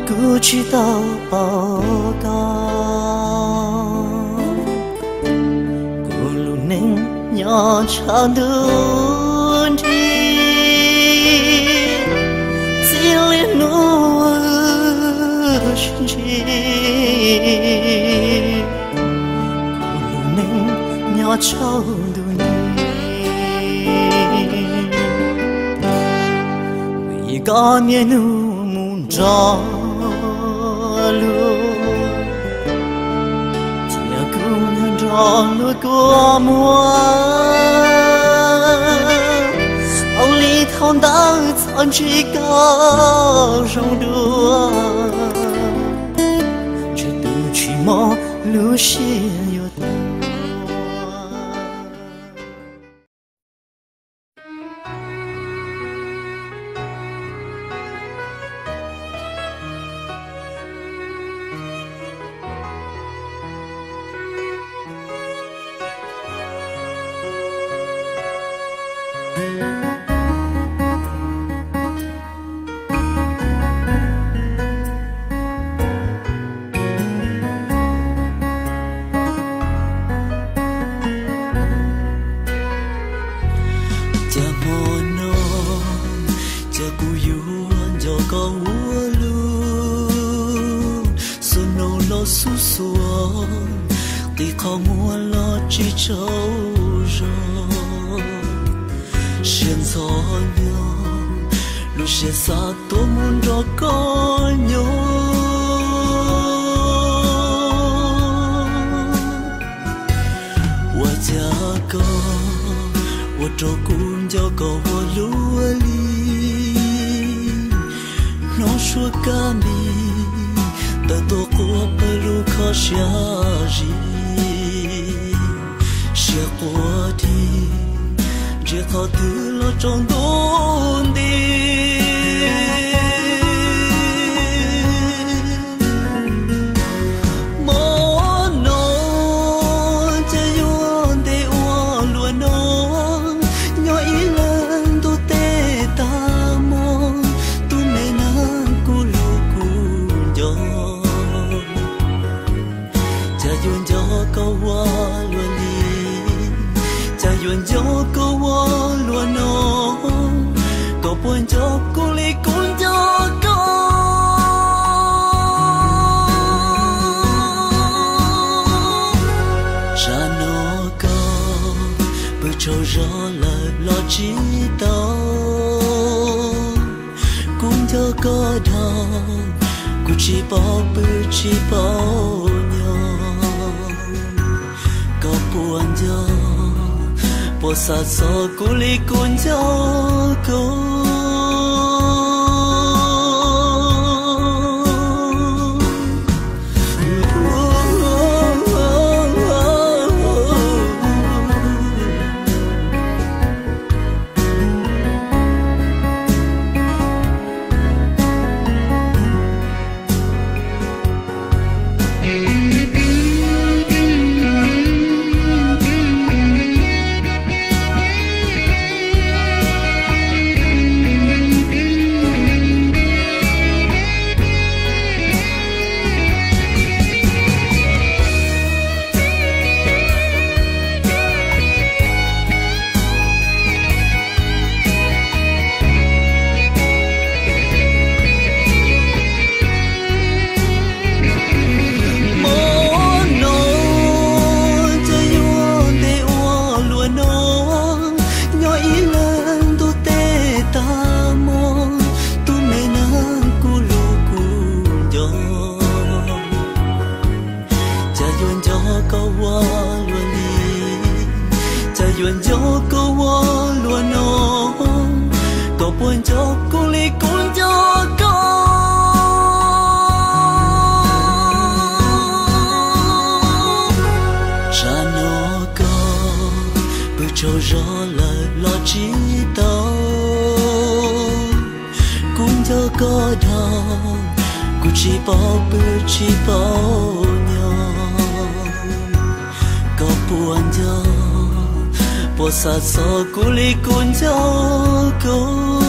Kuv tsis tau pom koj, kuv lub neej nyob tshaj ntuj nrig, txij li hnub sib ntsib, kuv lub neej nyob tshaj ntuj nrig. Vim koj niaj hnub mus nrog luag, cia kuv nyob nrog luag kua muag. Ua li thaum ntawd txhob ntsib koj zoo dua, ntshe twb tsis mob lub siab yuav tuag. Cas hmo no, cas kuv yuav nco koj ua luaj, xuas hnoos los xub xuas, qi qhov muag los tsis tsaug zog. Siab ntxhov nyob, lub siab xav tuaj mus nrog koj nyob. Ua cas koj ua rau kuv nco koj ua luaj li, hnov suab kab npis tawm tuaj quaj pawg lub kho siab zim. Siab quaj dib, ntsia qhov twg los tsaus ntuj nti. Hmo no, cas yuav ntev ua luaj no, nyob ib leeg ntuj teb tag hmo, tus me neeg kuv hlub kuv nco. Cas yuav nco koj ua luaj li, cas yuav nco koj ua luaj no, koj puas nco kuv li kuv nco koj? Tsam no koj pw tsaug zog lawm los tsis tau, kuv nco koj dhau, kuv tsis paub pw tsis paub nyob. Koj puas nco, puas xav txog kuv li kuv nco koj? Hmo no, cas yuav ntev ua luaj no, nyob ib leeg ntuj teb tag hmo, tus me neeg kuv hlub kuv nco. Cas yuav nco koj ua luaj li, cas yuav nco koj ua luaj no, koj puas nco kuv li kuv nco koj? Tsam no koj pw tsaug zog lawm los tsis tau, kuv nco koj dhau, kuv tsis paub pw tsis paub nyob. Koj puas nco, puas xav txog kuv li kuv nco koj?